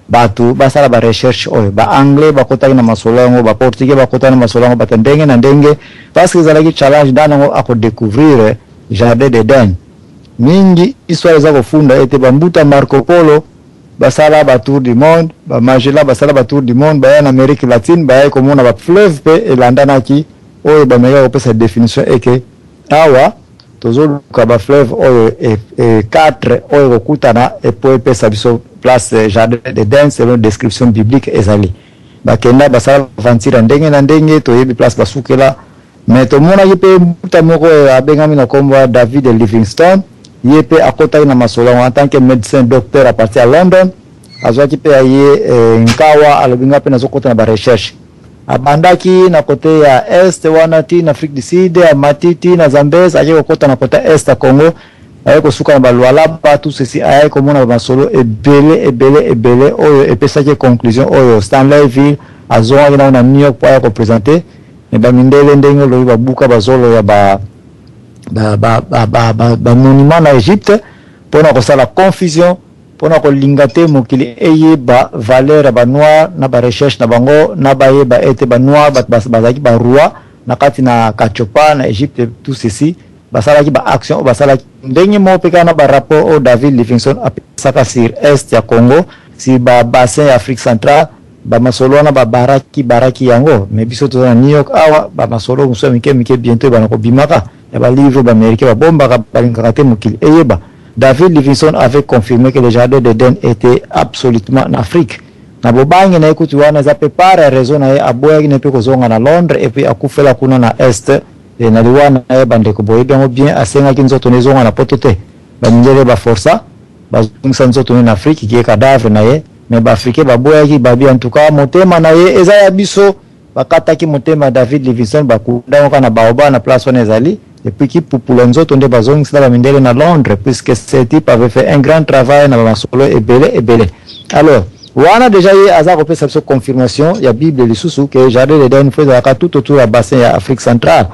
bato basala barecherche oyo. Baanglais bakotaki na masolo yango, baportugais bakotaki na masolo yango, bato ndenge na ndenge, parce que ezalaki challenge: nani yango akodécouvrir jardin d'Eden? Mingi histoire eza kofunda ete bambuta Marco Polo Basala ba tour du monde, ba Magellan basala ba tour du monde, baya na Amerique latine, bayaki komona ba fleuve mpe elandanaki oyo bamekaki kopesa definition eke awa tozoluka ba fleuve oyo 4 oyo ekokutana epo epesa biso place jardin d'Eden selon description biblique ezali. Bakenda basala aventure ya ndenge na ndenge, toyebi place basukela. Mais tomonaki mpe mbuta moko oyo abengami na nkombo ya David Livingstone, ye mpe akotaki na masolo yango en tant que médecin docteur à partir ya London. Azwaki mpe ya ye nkawa, alobi nga mpe nazokota na barecherche. Abandaki na kote ya est wana ti na Afrique du Sud, amati ti na Zambèze, ayaki kokota na kote est ya Congo, ayaki kosuka na baLualaba, tout ceci. Ayaki komona bamasolo ebele ebele ebele oyo epesaki conclusion oyo Stanleyville azongaki nango na New York mpo aya koprésenter. Me bamindele, ndenge olobi, babuka bazolo ya bamonument na Égypte mpona kosala confusion, mpona kolinga te mokili eyeba valeur ya banoir na barecherche na bango, na bayeba ete banoir bato bazalaki baroi na kati na Katiopa na Égypte, tout ceci. Basalaki baaction oyo basalaki ndenge moko mpe kaka na barapport oyo David Livingstone apesaka sur est ya Congo, sur babassin ya Afrique centrale. Bamasolo wana babaraki baraki yango. Me biso toza na New York awa, bamasolo mosusu ya mike mike bientôt ebana kobimaka ya balivre baaméricain babombaka, balingaka te mokili eyeba. David Livingstone avait confirmé que le jardin d'Eden était absolument en Afrique. Na bobangi na ye kutu wana eza mpe par ya raison na ye, aboyaki na ye mpe kozonga na Londres et puis akufela kuna na est. E na liwa na ye, bandeko, boyebi yango bien, asengaki nzoto na ezonga na Poto te. Bamindele baforsa bazongisa nzoto na ye na Afrique, kie cadavre na ye. Me baafricain baboyaki, babi en tout cas motema na ye eza ya biso. Bakataki motema ya David Livingstone, bakunda yango kaka na baoba na place wana ezali, et puis kipupula nzoto nde bazongisela bamindele na Londres, puisque ce type avait fait un grand travail na bamasolo ebele ebele. Alors wana déjà ye aza kopesa biso confirmation ya Bible lisusu ke jardin d'Eden fo ezalaka tout autour ya bassin ya Afrique centrale.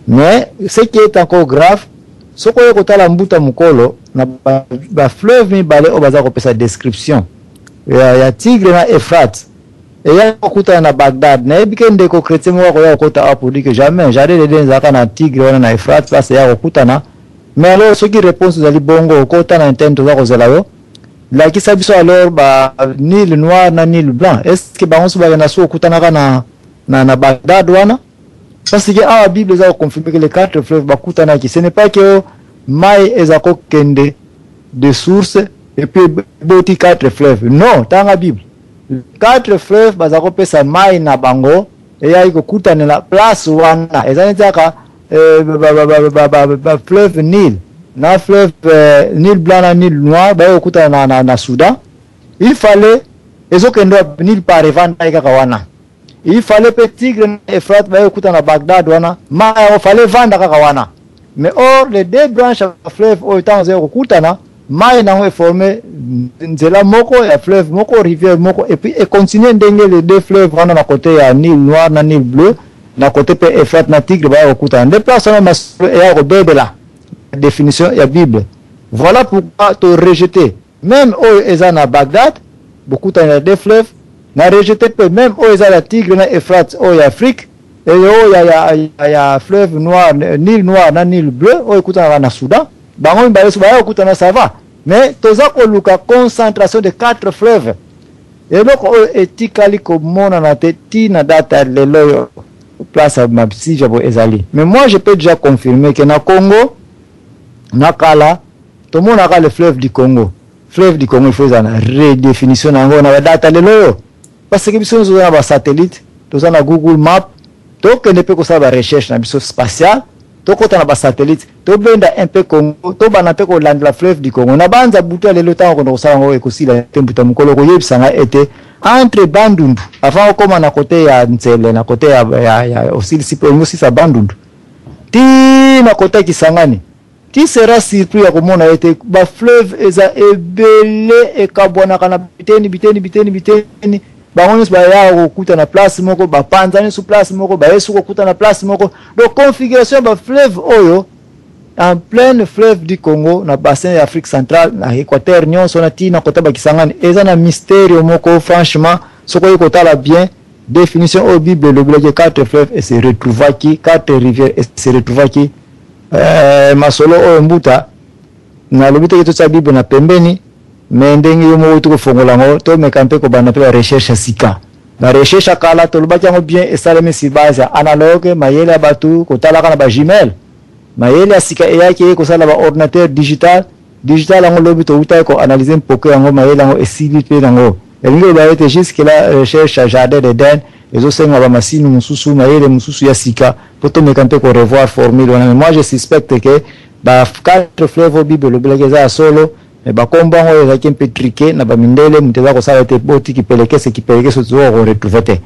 Mais ce qui est encore grave, soki oye kotala, mbuta mokolo, na bafleuve mibale oyo baza kopesa description ya Tigre na Euphrate eya kokutana na Bagdad, nayebi ke ndeko chrétien moko akoya kokota awa pour dire que jamais jardin d'Eden ezalaka na Tigre wana na Euphrate place eya kokutana. Mais alors soki réponse ezali bongo, okota na interne, toza kozela yo, lakisa biso alors ba Nil noir na Nil blanc, est ce que bango so bakenda so okutanaka na Bagdad wana? Parce que awa Bible eza koconfirme que les quatre fleuves bakutanaki. Ce n'est pas que mai eza kokende de source et puis eboti quatre fleuves. Non, tanga Bible, quatre fleuves baza kopesa mai na bango eyaki kokutanela place wana. Eza neti kaka ba fleuve Nil na fleuve Nil blanc na Nil noir baye kokutana na Soudan. Il fallait ezokende wapi? Nil part evandaki kaka wana. Il fallait mpe Tigre na Euphrate baye kokutana na Bagdad wana, mai yango fallait evanda kaka wana. Mais or les deux branches ya fleuve oyo, ntango ezali kokutana, mai nango eforme nzela moko ya fleuve moko, rivière moko, et puis econtinue ndenge les deux fleuves wana na côté ya Nil noir na Nil bleu, na côté mpe Euphrate na Tigre baya kokutana nde place wana. Masolo eya kobebela définition ya Bible. Voilà pourquoi to rejeter même oyo eza na Bagdad, bokutani na deux fleuves, na rejeter mpe même oyo eza ya Tigre na Euphrate oyo ya Afrique, eyo oyo ya fleuve noir, Nil noir na Nil bleu oyo ekutanaka na Soudan. Bango mibale so baya kokutana, ça va. Mais toza koluka concentration de quatre fleuves, eloko oyo etikali komonana te ntina data lelo oyo place ya mabsija boye ezali. Mais moi, je peux déjà confirmer que na Congo, na kala tomonaka le fleuve du Congo. Fleuve du Congo, il faut ezala na redéfinition na yango na badata lelo oyo, parce que biso nyonso toza na basatellite, toza na Google Map. Tokende mpe kosala barecherche na biso spatiale, tokɔta na basatellite, tobenda un peu Congo, tobanda mpe kolandela fleuve du Congo. Na banza butu ya lelo, ntango konda kosala yango ekosila te. Mbuta mokolo koyebisa ngai ete entre Bandundu, avant okóma na kote ya Nzele, na kote ya osilisi mpe olingi osisa Bandundu ti na kote ya Kisangani, tu seras surpris ya komona ete bafleuve eza ebele, ekabwanaka na biteni biteni biteni biteni. Bango nyonso baya kokuta na place moko, bapanza nyonso place moko, baye su kokuta na place moko. Donc configuration ya bafleuve oyo en pleine fleuve du Congo na bassin ya Afrique centrale, na équateur nyonso na ntina kota bakisangani, eza na mystère moko. Franchement, soki oyi kotala bien définition oyo Bible elobelaki, quatre fleuves e se retrouvaki, quatre rivières e se retrouvaki, masolo oyo, mbuta, nalobi teke totia Bible na pembeni. Mais ndenge yo moko outi kofongola yango, tomeka mpe kobanda mpe barecherche ya sika. Barecherche ya kala, tolobaki yango bien, esalemi sur base ya analogue, mayele ya bato kotalaka na bajumelle. Mayele ya sika eyaki, eye kosala baordinateur digital. Digital yango, lobi toutaki koanalyse mpoke yango, mayele yango esili mpe nango. Elingi koloba ete jusque là recherche ya Jardin d'Eden ezosenga bamasini mosusu, mayele mosusu ya sika, mpo tomeka mpe korevoir formule wana. Mais moi, je suspecte que ba quatre fleuve oyo Bible elobelaki eza ya solo, mais bakombo yango oyo ezalaki mpe truqué na bamindele. Moto eza kosala ete boti kipelekese, kipelekese tozoka koretrouve te.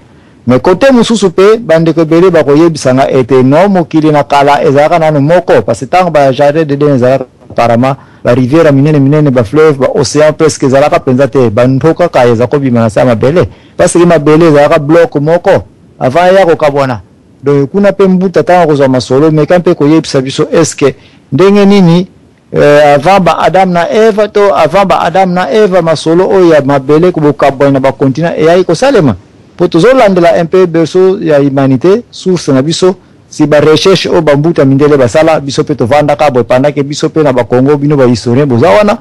Mais côté mosusu mpe, bandeko ebele bakoyebisanga ete no, mokili na kala ezalaka nano moko, parce que ntango ba Jardin d'Eden ezalaka, apparemment barivière ya minene minene, bafleuve, baocéan presque ezalaka mpenza te. Banto kaka eza kobima na se ya mabele, parce que mabele ezalaka bloc moko avant eya kokabwana. Donc kuna mpe, mbuta, ntango kozwa masolo, meka mpe koyebisa biso est-ce ndenge nini avant ba Adam na Eva, to avant ba Adam na Eva, masolo oyo ya mabele bokabwani na bacontinent eyaki kosalema, mpo tozolandela un peu berceau ya humanité, source na biso, si barecherche oyo bambuta mindele basala. Biso mpe tovandaka boye pendant que biso mpe na Bakongo, bino bahistorien boza wana,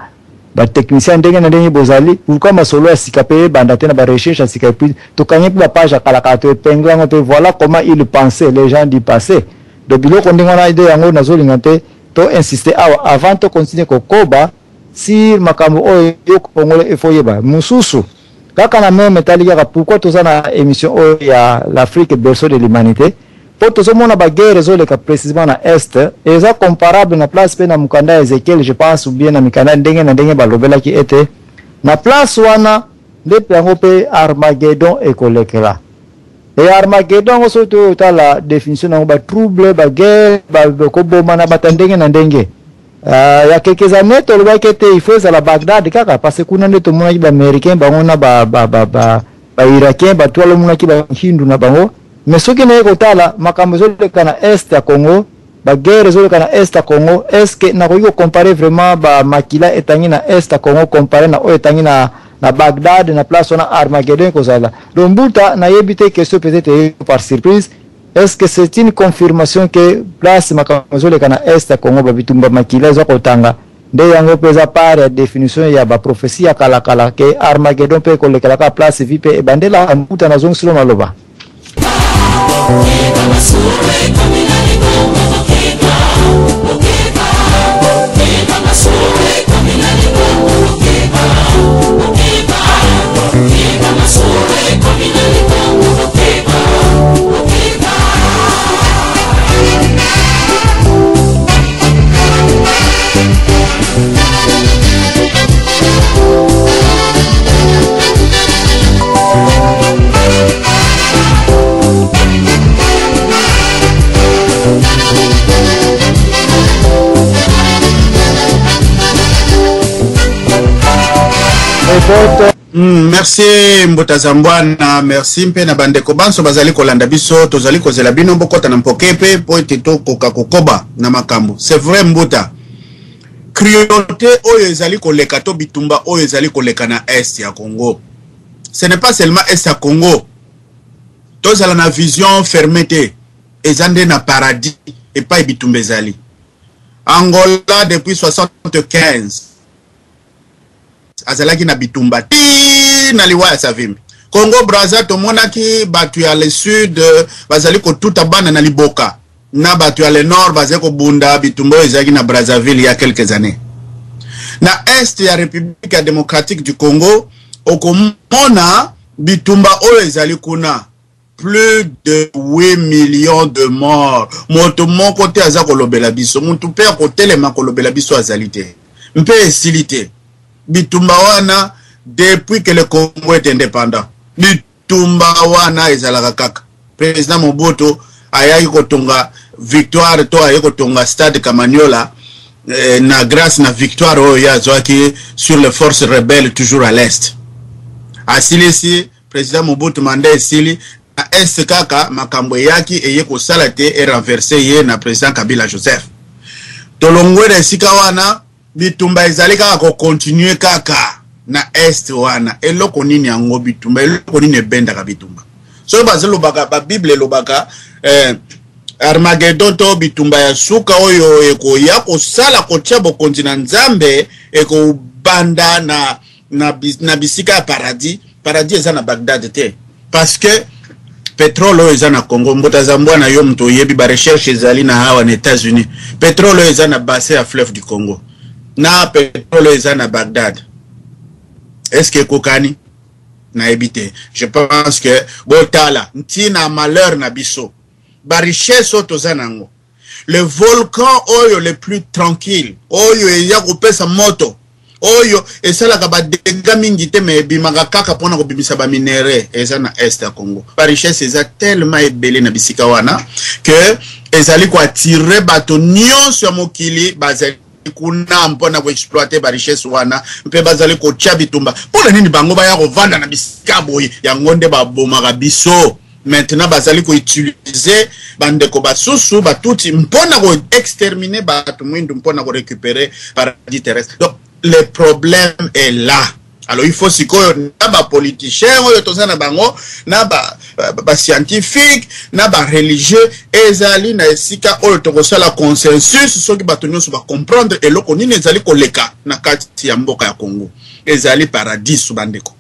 batechnicien ndenge na ndenge bozali, pourquoi masolo ya sika mpe ebanda te na barecherche ya sika? Et puis tokangi mpe bapage ya kalakala, toépingle yango mpe, voilà comment il pensait, les gens du passé. Donc biloko ndenge wana nde yango nazolinga mpe to insiste awa avant to continue kokoba sur makambo oyo. Yo Congolais, il faut oyeba mosusu kaka na même etali kaka pourquoi toza na émission oyo ya l'Afrique, berceau de l'humanité, mpo tozomona baguerre ezoleka précisément na Est. Eza comparable na place mpe na mokanda ya Ezekiel, je pense, ou bien na mikanda ndenge na ndenge balobelaki ete na place wana nde mpe yango mpe Armageddon ekolekela. E Armageddon yango, soki toyotala définition nango, batrouble, baguerre, koboma na bato ya ndenge na ndenge. Ya quelques années tolobaki ete il faut ezala Bagdad kaka, parce que kuna nde tomonaki baaméricain bango na bairakien ba, ba, ba, bato alomonaki bahindu na bango. Mais soki naye kotala makambo ezoleka na Est ya Congo, baguerre ezoleka na Est ya Congo, est ce que nakoki kocompare vraiment bamakila etangi na Est ya Congo compare na oyo etangi na Bagdad, na place wana Armageddon ekozala? Donc mbuta, nayebi te, question peut-être par surprise, est-ce que c'est une confirmation que place makambo ezoleka na Est ya Congo, babitumba, makila eza kotanga, nde yango mpe eza part ya définition ya baprophétie ya kalakala ke Armageddon mpe ekolekelaka place vi mpe ebandela? Mbuta, nazongisilo maloba. Eboto. Merci Mbota Zambwana, merci mpe na bandeko banso bazali kolanda biso. Tozali kozela bino bokɔta na mpoke mpe mpo ete tokoka kokoba na makambo. C'est vrai mbuta, cruauté oyo ezali koleka to bitumba oyo ezali koleka na Est ya Congo, ce n'est pas seulement Est ya Congo. Tozala na vision fermée te, eza nde na paradis epai bitumba ezali. Angola depuis 75 azalaki na bitumba ti na liwa ya Savimbi. Congo Braza, tomonaki bato ya le sud bazali kotuta bana na liboka na bato ya le nord bazali kobunda. Bitumba oyo ezalaki na Brazzaville ya quelques années. Na Est ya République ya démocratique du Congo, okomona bitumba oyo ezali kuna, plus de 8 millions de morts. Moto moko te aza kolobela biso, motu mpe akotelema kolobela biso azali te. Mpe esili te bitumba wana. Depuis que le Congo est indépendant, bitumba wana ezalaka kaka. Président Mobutu ayaki kotonga victoire to aye kotonga stade Kamaniola na grâce na victoire oyo ye azwaki sur les forces rebelles toujours à l'Est. Asilisi, président Mobutu, mandat esili na Est kaka makambo eyaki eye kosala te erenverse ye na président Kabila Joseph. Tolongwe na esika wana, bitumba ezali kaka kocontinue kaka na Est wana. Eloko nini yango bitumba? Eloko nini ebendaka bitumba? Soki bazolobaka, babible elobaka Armageddon to bitumba ya suka oyo ekoya kosala kotia bokonzi na Nzambe ekobanda na Na bisika ya paradis, paradis eza na Bagdad te, parce que pétrole oyo eza na Congo, mbota zambwa na yo moto oyebi, barecherche ezali na awa na États-Unis. Pétrole oyo eza na bassin ya fleuve du Congo na pétrole oyo eza na Bagdad, est ce que ekokani? Nayebi te. Je pense que botala ntina malheur na biso, barichesse oyo toza nango, le volcan oyo le plus tranquille, oyo eya kopesa moto, oyo esalaka badégâts mingi te, me ebimaka kaka mpona kobimisa baminerais, eza na est ya Congo. Barichesse eza tellement ebele na bisika wana ke ezali koattirer bato nyonso ya mokili. Bazali kuna mpona koexploiter barichesse wana mpe bazali kotia bitumba. Mpona nini bango baya kovanda na bisika boye? Yango nde babomaka biso. Maintenant bazali koutiliser bandeko basusu batuti mpona koexterminer bato mwindu, mpona korécupérer paradis terrestre. Donc le problème est là. Alors il faut sikoyo na bapoliticien oyo toza na bango, na bascientifique, na bareligieux, ezali na esika oyo tokosala consensus soki bato nyonso bacomprendre eloko nini ezali koleka na kati ya mboka ya Congo. Ezali paradiso, bandeko.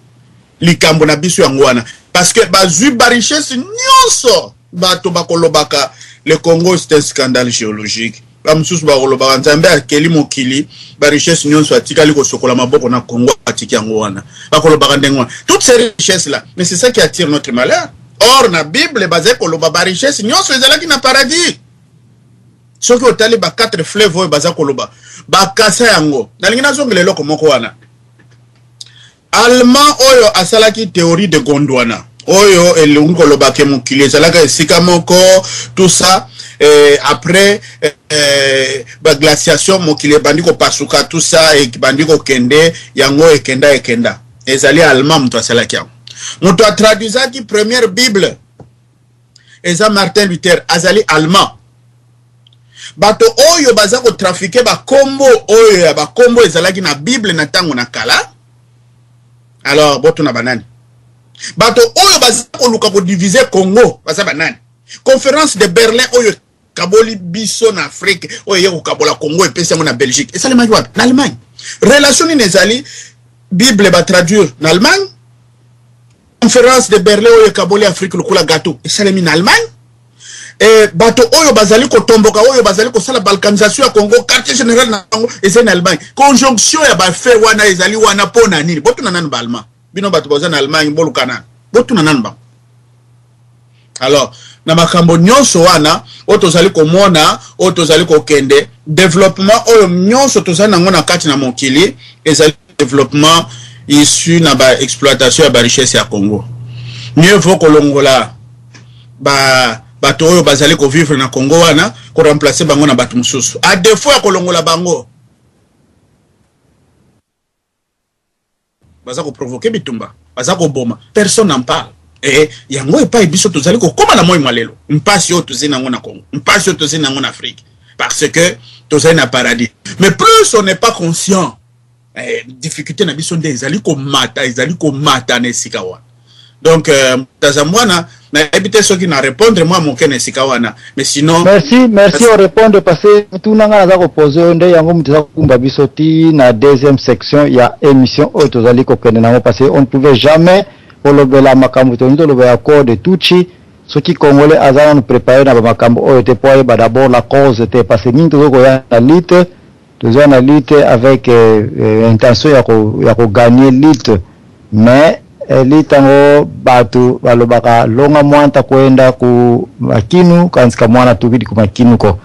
Likambo na biso yango wana, parce que bazwi barichesse nyonso. Bato bakolobaka le Congo, c'est un scandale géologique. Bamosusu bakolobaka Nzambe akeli mokili, barichesse nyonso, atikali kosokola maboko na Congo, atiki yango wana. Bakolobaka ndenge wana, toutes ces richesses là, mais c'est ça qui attire notre malheur. Or na Bible bazali koloba barichesse nyonso ezalaki na paradis. Soki otali ba quatre fleuve oyo baza koloba, bakasa yango. Nalingi nazongela eloko moko wana. Allemand oyo asalaki théorie de Gondwana, oyo elingi koloba ke mokili ezalaka esika moko, tout ça, après baglaciation, mokili ebandi kopasuka, tout ça, ebandi kokende, yango ekenda ekenda. Ezali allemand moto asalaki yango. Moto atraduisaki première Bible eza Martin Luther, azali allemand. Bato oyo baza kotrafiquer bakombo oyo ya bakombo ezalaki na Bible na ntango na kala, alors botuna banani? Bato oyo baza koluka kodiviser Congo baza banani? Conférence de Berlin oyo kaboli biso na Afrique, oyo eye kokabola Congo, epesi yango na Belgique, esalemaki wapi? Na Allemagne. Relation nini ezali? Bible batraduire na Allemagne, Conférence de Berlin oyo ekaboli Afrique lokola gâteau esalemi na Allemagne. Bato oyo bazali kotomboka, oyo bazali kosala balkanisation ya Congo, quartier général na bango ezali na Allemagne. Conjonction ya bafaits wana ezali wana mpo na nini? Botuna nanu baallemand. Bino bato baza na Allemagne, boluka nanu, botuna nanu bango. Alors na makambo nyonso wana oyo tozali komona, oyo tozali kokende, développement oyo nyonso tozali nango na kati na mokili ezali développement issu na baexploitation ya barichesse ya Congo. Mieux vaut kolongola bato oyo bazali kovivre na Congo wana, koremplacer bango na bato mosusu. À défaut ya kolongola bango, baza koprovoquer bitumba, baza koboma, personne n'en parle. E yango epai biso tozali kokóma na moi mwa lelo, mpasi oyo tozali nango na Congo, mpasi oyo tozali nango na Afrique, parce que tozali na paradis, mais plus on n'est pas conscient, difficulté na biso nde ezali komata, ezali komata na esika wana. Donc taza mwana, nayebi te soki na répondre mwa moke na esika wana, mais sinon Merci, merci orépondre, parce que tuna nga naza kopose oyo nde yango moto eza kokumba biso ti na deuxième section ya émission oyo tozali kokende nango, parce que on ne pouvait jamais kolobela makambo tolingi tolobela accord de Tutsi soki Congolais aza nanu préparé na bamakambo oyo te, po ayeba d'abord la cause te, parce que mingi tozoki koya na lutte, toza na lutte avec intention ya kogagner lutte, mais lutte yango, bato balobaka longa mwanta kwenda ku makinu kanzika mwana tukidi ku makinu ko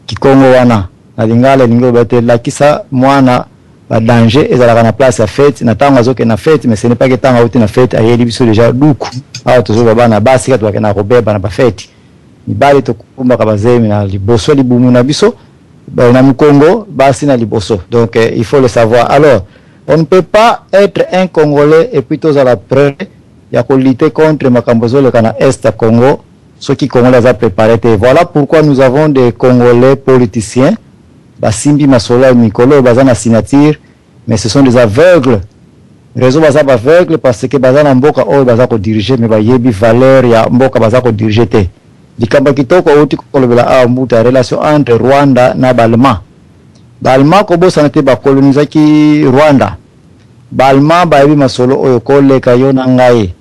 kikongo wana na lingala elingi koloba te lakisa mwana badanger ezalaka na place ya fête na ntango azokende na fête, mais ce n'est pas que ntango auti na fête ayeli biso déjà duku. Awa tozoba bana basi kaka tobakenda kobeba na bafêtes, mibali tokumbaka bazemi na liboso libumu na biso na mokongo, basi na liboso. Donc il faut le savoir. Alors on ne peut pas être un Congolais et puis tozala prêt ya kolutter contre makambo ezoleka na est ya Congo soki Congolais aza préparé te. Voilà pourquoi nous avons des Congolais politiciens basimbi masolo ya mikolo oyo, baza na signature, mais ce sont des aveugles. Raison baza baaveugle, parce que baza na mboka oyo baza kodiriger, mais bayebi valeur ya mboka baza kodiriger te. Likambo ya kitoko outi kolobela awa, mbuta, relation entre Rwanda na baallemand. Baallemand, kobosana te, bakolonisaki Rwanda. Ba Allemands bayebi masolo oyo koleka yo na ngai.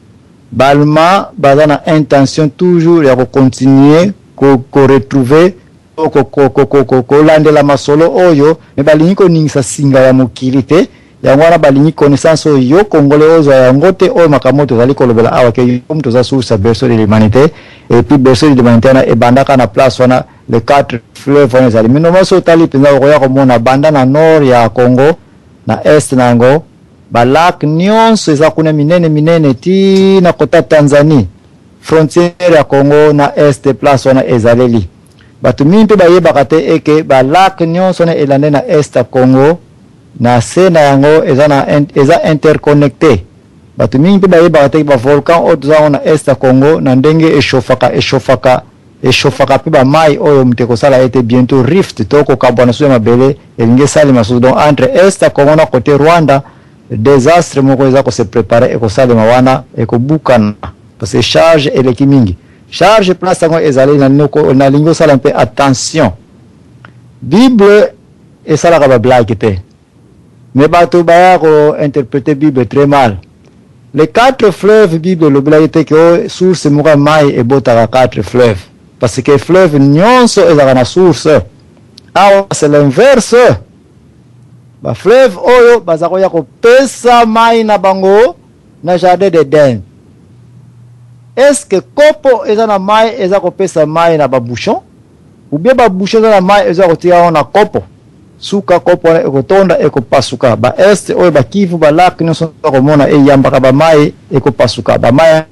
Ba Allemands baza na intention toujours ya ko continuer ko ko retrouver to ko ko ko ko ko kolandela masolo oyo, mais balingi koningisa singa ya mokili te. Yango wana balingi connaissance oyo yo Congolais ozwa yango te, oyo makambo oyo tozali kolobela awa ke yo moto oza source ya berceau de l'humanité, et puis berceau de l'humanité wana ebandaka na place wana les quatre fleuves wana ezali. Mais normalement soki otali mpenza okoya komona banda na nord ya Congo na est na yango ba lac nionso eza kuna minene minene ti na kota Tanzanie, frontière ya Congo na est place wana ezaleli. Bato mingi mpe bayebaka te eke ba lac nionso wana elande na est ya Congo na se na yango eza na eza interconnecte. Bato mingi mpe bayebaka te ba volcan oyo toza yango na est ya Congo na ndenge echauffaka echauffaka echauffaka mpe ba mayi oyo moto ekosala ete bientot rift to kokabwana susu ya mabele elingi esalema susu. Donc entre est ya Congo na cote Rwanda desastre moko eza ko se preparer ekosalema wana ekobukana parce que charge eleki mingi. Charge place yango ezali nalingi osala mpe attention. Bible esalaka ba blague te. Mais bato baya ko interpreter Bible très mal. Les quatre fleuves Bible elobelaki te ke oh, source moko ya mayi ebotaka quatre fleuves. Parce que fleuve nyonso ezalaka na source. Awa c'est l'inverse. Ba fleuve oyo baza koya kopesa mayi na bango na jardin d'Eden. Est-ce que kopo eza na mayi eza kopesa mayi na ba bouchons? Ou bien ba bouchons eza na mayi eza kotika yango na kopo? Suka kopo wana ekotonda ekopasuka. Ba est oyo ba Kivu ba lac nionso komona eyambaka ba mayi ekopasuka. Ba mayi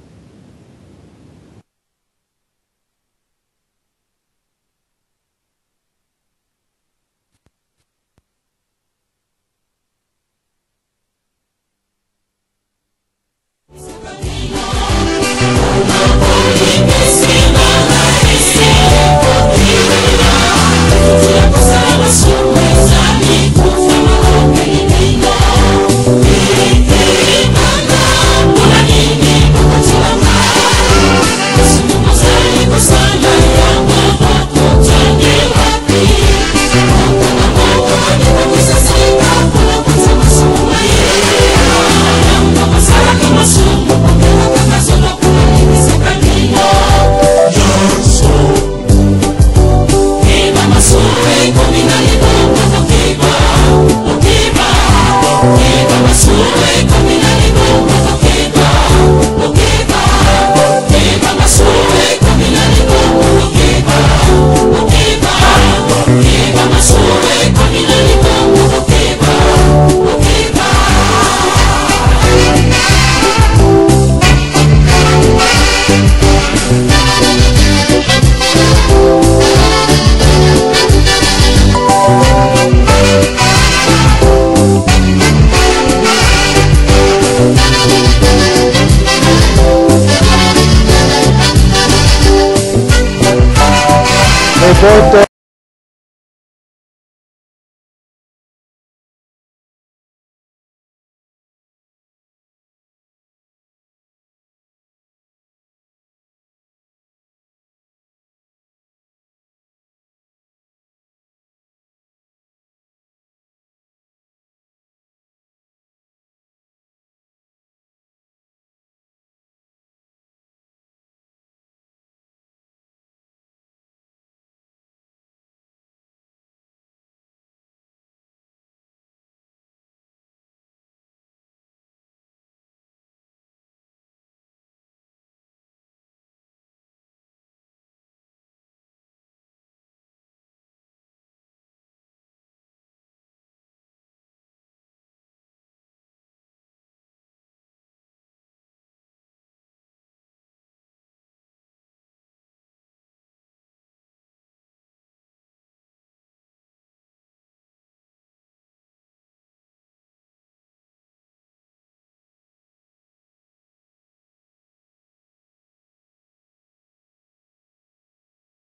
Eboto.